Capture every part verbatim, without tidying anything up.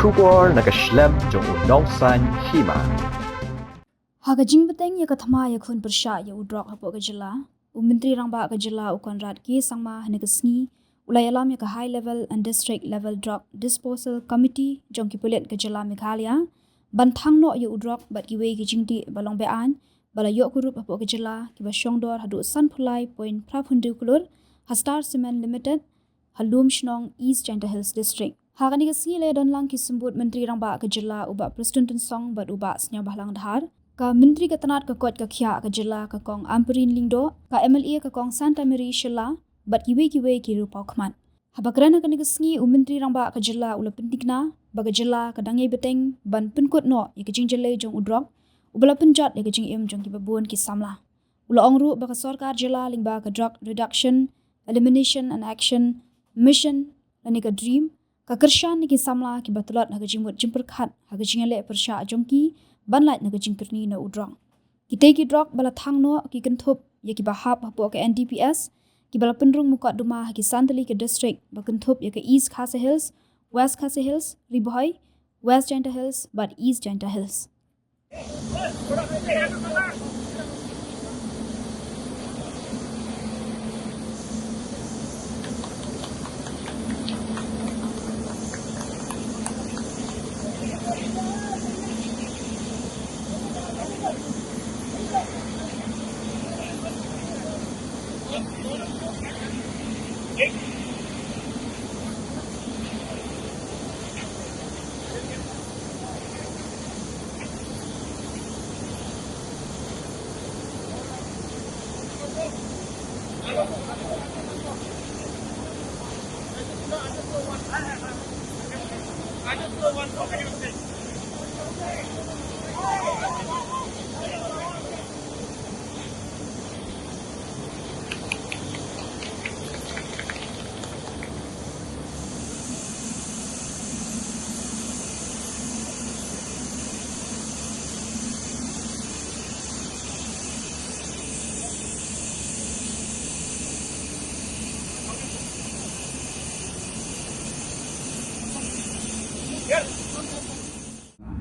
Khubor na ka shlem jong u Nongsaiñ Hima. Ha ka jingbteng ïa ka thma ïakhun pyrshah ïa u drok hapoh ka jylla, u Myntri Rangbah ka jylla u Conrad K Sangma hynne ka sngi u la ïalam ïa ka High Level and District Level Drug Disposal Committee jong ki pulit ka jylla Meghalaya ban thang noh ïa u drok bad kiwei ki jingdih ba long be-aiñ ba la ïoh kurup hapoh ka jylla kiba shongdor haduh sanphew lai point phra phew hynriew klur ha Star Cement Limited ha Lumshnong, East Jaintia Hills District. Ha kane ka sngi la ïadon lang ki symbud Myntri Rangbah ka jylla u Bah Prestone Tynsong bad u Bah Sniawbhalang Dhar, ka Myntri ka tnat ka koit ka khiah ka jylla ka Kong Ampareen Lyngdoh, ka M L A ka Kong Santa Mary Shylla bad kiwei kiwei ki riewpawkhmat. Haba kren ha kane ka sngi u Myntri Rangbah ka jylla u la pyntikna ba ka jylla ka dang ïai bteng ban pynkut noh ïa ka jingjyllei jong u drok uba la pynjot ïa ka jingim jong kiba bun ki samla. U la ong ruh ba ka sorkar jylla lyngba ka Drug Reduction, Elimination and Action Mission lane ka DREAM ka kyrshan ïa ki samla kiba tlot ha ka jingmut jingpyrkhat ha ka jingïaleh pyrshah jong ki ban lait na ka jingkyrni na u drok. Kitei ki drok ba la thang noh ki kynthup ïa kiba hap hapoh ka N D P S kiba la pynrung mukotduma ha ki san tylli ki district ba kynthup ïa ka East Khasi Hills, West Khasi Hills, Ri Bhoi, West Jaintia Hills bad East Jaintia Hills.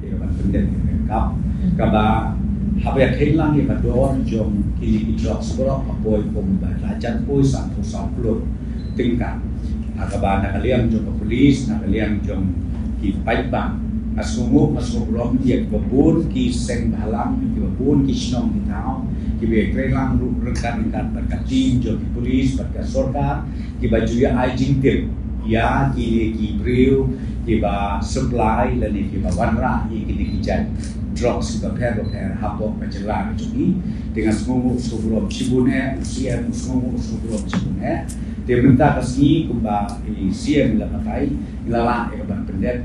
Ïa ka ban pyndep ïa ka kap kaba haba ïa kheiñ lang ïa ka dor jong kine ki drok sbrok ka poi kum ba la jan poi sanphew saw klur tyngka. Ha kaba na ka liang jong ka pulis, na ka liang jong ki paidbah, nga sngewnguh, nga sngewburom ïa kiba bun ki seng bhalang, kiba bun ki shnong ki thaw kiba ïa trei lang ruh ryngkat ryngkat bad ka team jong ki pulis bad ka sorkar, kiba ju ïa ai jingtip ïa kine ki briew kiba supply lane kiba wanrah ïa kine ki jait drugs kiba pher ba pher hapoh ka jylla ka jong ngi. Te nga sngewnguh sngewburom shibun eh, u C M u sngewnguh sngewburom shibun eh. Te mynta ka sngi kumba i C M i la batai, i la lah ïa ka ban pyndep.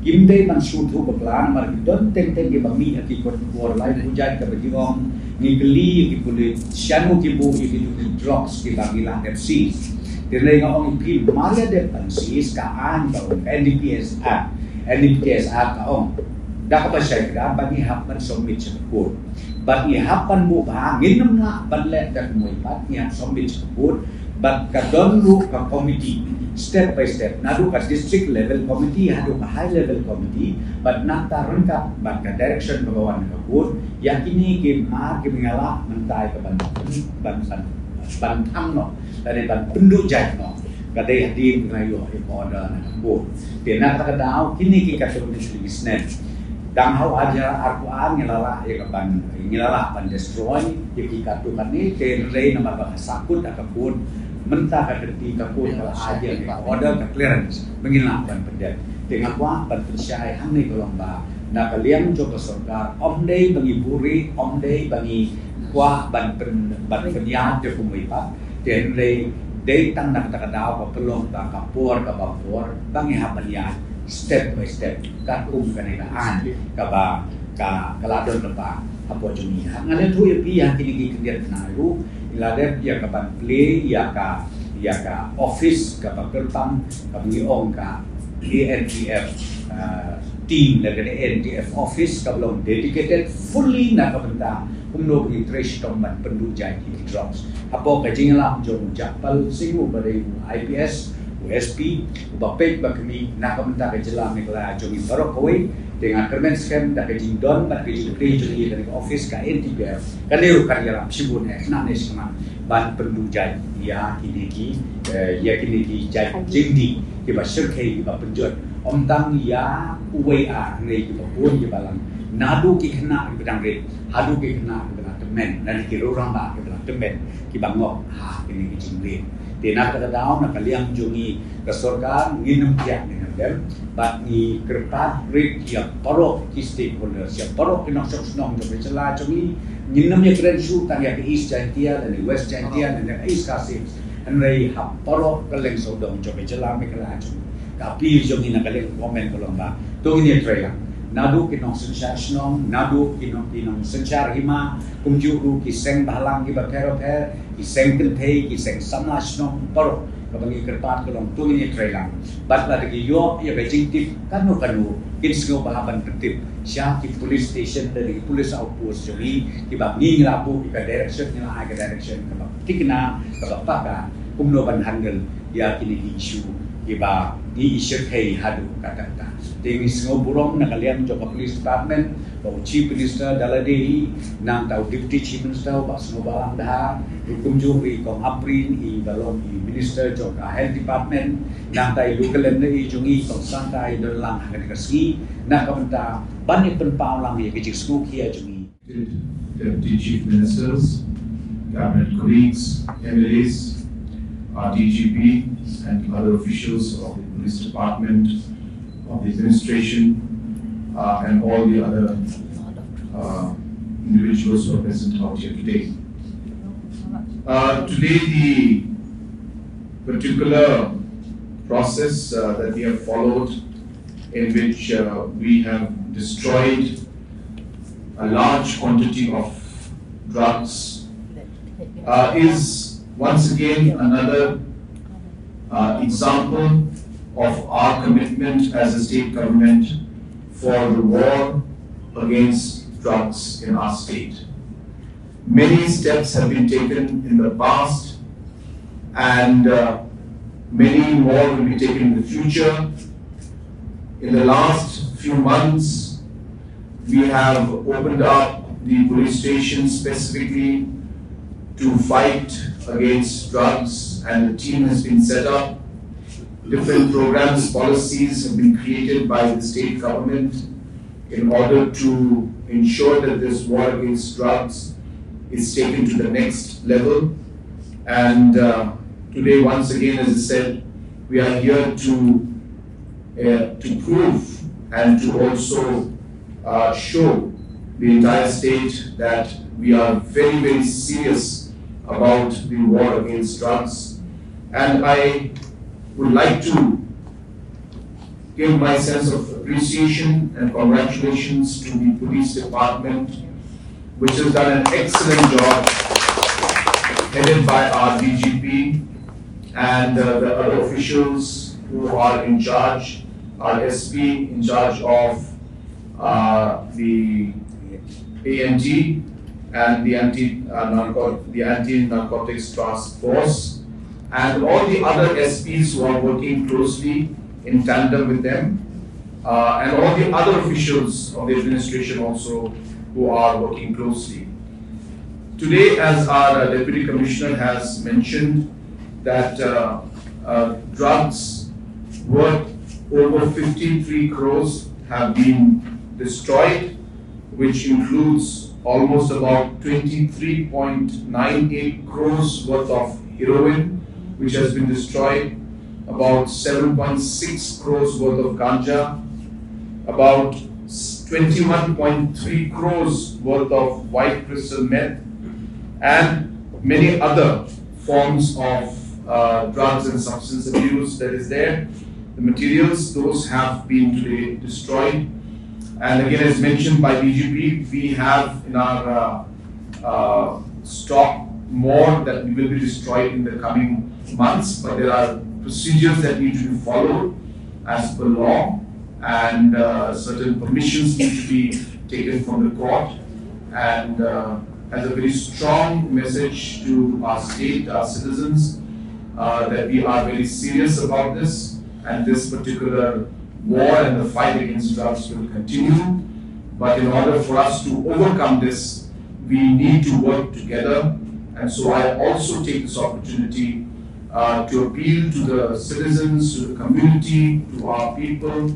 Kim dei ban shu thuh bakla namar ki don teng teng kiba mih ha ki kot khubor lai pujat kaba ki ong ngi kylli ïa ki pulit shano ki buh ïa kito ki drugs kiba ngi la dep seize. Te hynrei nga ong ïa phi, mar ïa dep ban seize ka aiñ ka ong, ka N D P S Act, N D P S Act ka ong da kaba shai kdar ba ngi hap ban submit sha ka court. Bad ngi hap ban buh bha, ngin ym lah ban leh da kumwei pat, ngi hap submit sha ka court. Bad ka don ruh ka committee step by step, naduh ka district level committee haduh ka high level committee, bad nangta ryngkat bad ka direction kaba wan na ka court, ïa kine ki mar kiba ngi la mynta ïa ka ban, ban, ban, ban thang noh lane ban pynduh jait noh ka dei hadien ba ngi la ïoh ïa ka order na ka court. Te na kata ka daw kine ki katto katne ki snem, dang ha u ar hajar arphew ar ngi la lah ïa ka ban, ngi la lah ban destroy ïa ki katto katne, te hynrei namar ba ka sahkut ha ka court, mynta ka kynti ka court ka la ai ïa ka order ka clearance ba ngin lah ban pyndep. Te nga kwah ban pynshai hangne ka long ba na ka liang jong ka sorkar ym dei ba ngi buhrieh, ym dei ba ngi kwah ban pyn, ban pynïaid da kumwei pat. Te hynrei dei tang na kata ka daw ka pynlong ba ka por kaba por ba ngi hap ban ïaid step by step katkum kane ka aiñ kaba ka, ka la don lypa hapoh jong ngi. Nga la ïathuh ïa phi ha kine ki khyndiat bnai ruh ngi la dep ïa ka ban plie ïa ka, ïa ka office kaba kyrpang kaba ngi ong ka A N D F, uh, team lane A N D F office kaba long dedicated fully na ka bynta kumno ba ngin trei shitom ban pynduh jait ïa ki drugs. Hapoh ka jingïalam jong u Jagpal Singh uba dei u I P S, U S P, uba peit ba kmie na ka bynta ka jylla Meghalaya jong ngi baroh kawei, te nga kyrmen skhem da ka jingdon bad ka jingtrei jong ngi ha kane ka office ka N D P F, kane ruh kan ïarap shibun eh, nangne shakhmat ban pynduh jait ïa kine ki, eh, ïa kine ki jait jingdih kiba shyrkhei kiba pynjot. Ym tang ïa uwei ah, hynrei kiba bun kiba lang. Naduh ki khynnah kiba dang rit haduh ki khynnah kiba la tymmen, lane ki rangbah kiba la tymmen, kiba ngop ha kine ki jingrit. Te na kata ka daw, na ka liang jong ngi ka sorkar, ngin ym thiah, ngin ym dem, bad ngi kyrpad rit ïa baroh ki stakeholders, ïa baroh ki nongshong shnong jong ka jylla jong ngi. Ngin ym ïakren shuh tang ïa ka East Jaintia lane West Jaintia lane ïa ka East Khasi Hills, hynrei ha baroh ka lyngsawdong jong ka jylla Meghalaya jong ngi. Ka appeal jong ngi na ka liang ka government ka long ba to ngin ïatreilang. Naduh ki nongsynshar shnong, naduh ki nong, ki nongsynshar hima, kumjuh ruh ki seng bhalang kiba pher bapher, ki seng kynthei, ki seng samla shnong baroh, kaba ngi kyrpad ka long to ngin ïatreilang. Bad lada ki ïoh ïa ka jingtip kano kano, kin sngewbha ban pyntip sha ki police station lane ki police outpost jong ngi, kiba ngi ngi la buh ïa ka direction, ngi la ai ka direction kaba thikna, kaba paka, kumno ban handle ïa kine ki issue kiba ngi i shyrkhei haduh katta katta. Te ngi sngewburom na ka liang jong ka police department, ba u Chief Minister da lade hi, nangta u Deputy Chief Minister u Bah Sniawbhalang Dhar, ruh kumjuh ruh i Kong Ampareen, iba long i Minister jong ka Health Department, nangta i local M L A jong ngi i Kong Sangta, i don lang ha kane ka sngi na ka bynta ban ïa pynpaw lang ïa ka jingsngewkhia jong ngi. Deputy Chief Ministers, Cabinet colleagues, M L As, our D G P, and other officials of the Police Department, of the administration, uh, and all the other, uh, individuals who are present out here today. Uh, today, the particular process, uh, that we have followed, in which, uh, we have destroyed a large quantity of drugs, uh, is once again another, uh, example of our commitment as a state government for the war against drugs in our state. Many steps have been taken in the past, and, uh, many more will be taken in the future. In the last few months, we have opened up the police station specifically to fight against drugs, and the team has been set up. Different programs, policies have been created by the state government in order to ensure that this war against drugs is taken to the next level. And, uh, today, once again, as I said, we are here to, uh, to prove and to also, uh, show the entire state that we are very, very serious about the war against drugs. And I would like to give my sense of appreciation and congratulations to the police department, which has done an excellent job, headed by our D G P and, uh, the other officials who are in charge, our S P in charge of, uh, the A N T and the anti, uh, narcot-, the anti-narcotics task force, and all the other S Ps who are working closely in tandem with them, uh, and all the other officials of the administration also who are working closely. Today, as our, uh, Deputy Commissioner has mentioned, that, uh, uh, drugs worth over fifty-three crores have been destroyed, which includes almost about twenty-three point nine eight crores worth of heroin, which has been destroyed, about seven point six crores worth of ganja, about twenty-one point three crores worth of white crystal meth, and many other forms of, uh, drugs and substance abuse that is there. The materials, those have been today destroyed. And again, as mentioned by D G P, we have in our, uh, uh, stock more that will be destroyed in the coming months, but there are procedures that need to be followed as per law, and, uh, certain permissions need to be taken from the court. And, uh, as a very strong message to our state, our citizens, uh, that we are very serious about this, and this particular war and the fight against drugs will continue. But in order for us to overcome this, we need to work together. And so I also take this opportunity uh, to appeal to the citizens, to the community, to our people,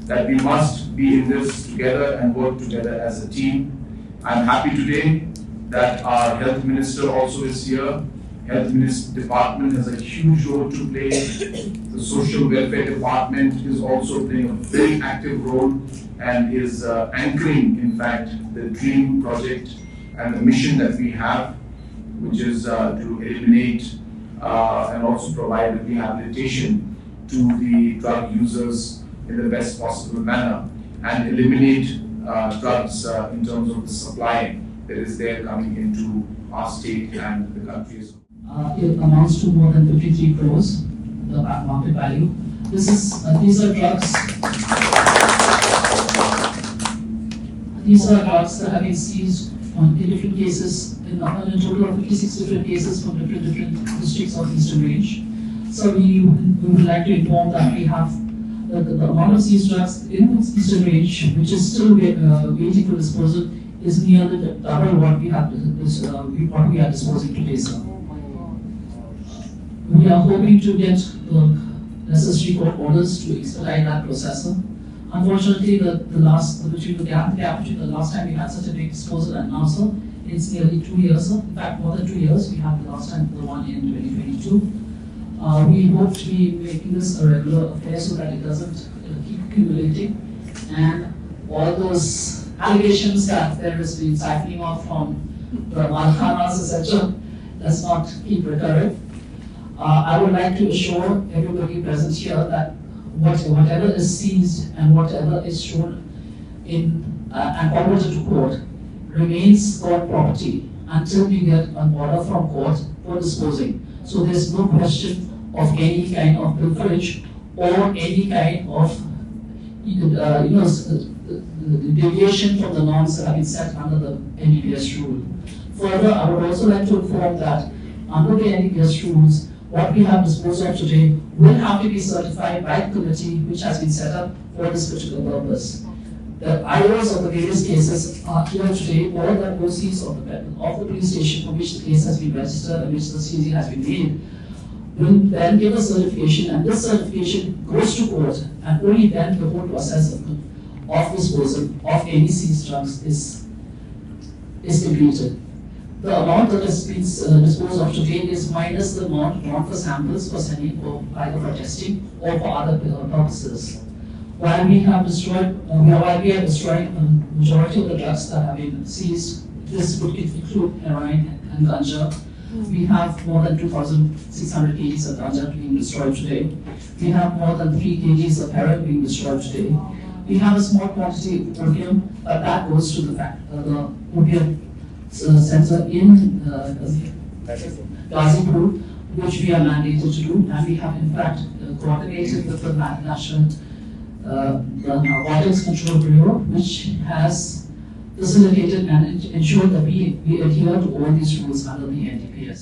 that we must be in this together and work together as a team. I'm happy today that our health minister also is here. Health Minister Department has a huge role to play. The Social Welfare Department is also playing a very active role and is uh, anchoring, in fact, the DREAM project and the mission that we have, which is uh, to eliminate uh, and also provide rehabilitation to the drug users in the best possible manner and eliminate uh, drugs uh, in terms of the supply that is there coming into our state and the country as well. Uh, it amounts to more than fifty-three crores, the market value. This is, uh, these are drugs. These are drugs that have been seized on, in different cases, in, in a total of fifty-six different cases from different, different districts of Eastern Range. So we, we would like to inform that we have the, the, the amount of seized drugs in Eastern Range, which is still wait, uh, waiting for disposal, is nearly the double what we have dis- uh, we, what we are disposing today, sir. We are hoping to get the necessary court orders to expedite that process, sir. Unfortunately, the, the last the, between the gap, the gap between the last time we had such a big disposal and now, sir, it's nearly two years, sir. In fact, more than two years. We had the last time the one in twenty twenty-two. Uh, we hope to be making this a regular affair so that it doesn't uh, keep accumulating. And all those allegations that there has been siphoning off from the Malkhanas, et cetera, does not keep recurring. Uh, I would like to assure everybody present here that what, whatever is seized and whatever is shown in uh, and forwarded to court remains court property until we get an order from court for disposing. So there's no question of any kind of pilferage or any kind of uh, you know, s- uh, deviation from the norms that have been set under the N D P S rule. Further, I would also like to inform that under the N D P S rules, what we have disposed of today will have to be certified by the committee which has been set up for this particular purpose. The I Os of the various cases are here today. All the O Cs of the, of the police station for which the case has been registered and which the seizure has been made will then give a certification, and this certification goes to court, and only then the whole process of, of disposal of any seized drugs is, is completed. The amount that has been uh, disposed of to date is minus the amount drawn for samples for sending for either for testing or for other uh, purposes. While we have destroyed, uh, we are, while we have destroyed a majority of the drugs that have been seized, this would include heroin and ganja. We have more than two thousand six hundred kgs of ganja being destroyed today. We have more than three kgs of heroin being destroyed today. We have a small quantity of opium, but that goes to the fact uh, the opium uh, center in uh, Ghazipur, which we are mandated to do, and we have in fact uh, coordinated with the na- National uh, the Narcotics Control Bureau, which has facilitated and en- ensured that we, we adhere to all these rules under the N D P S.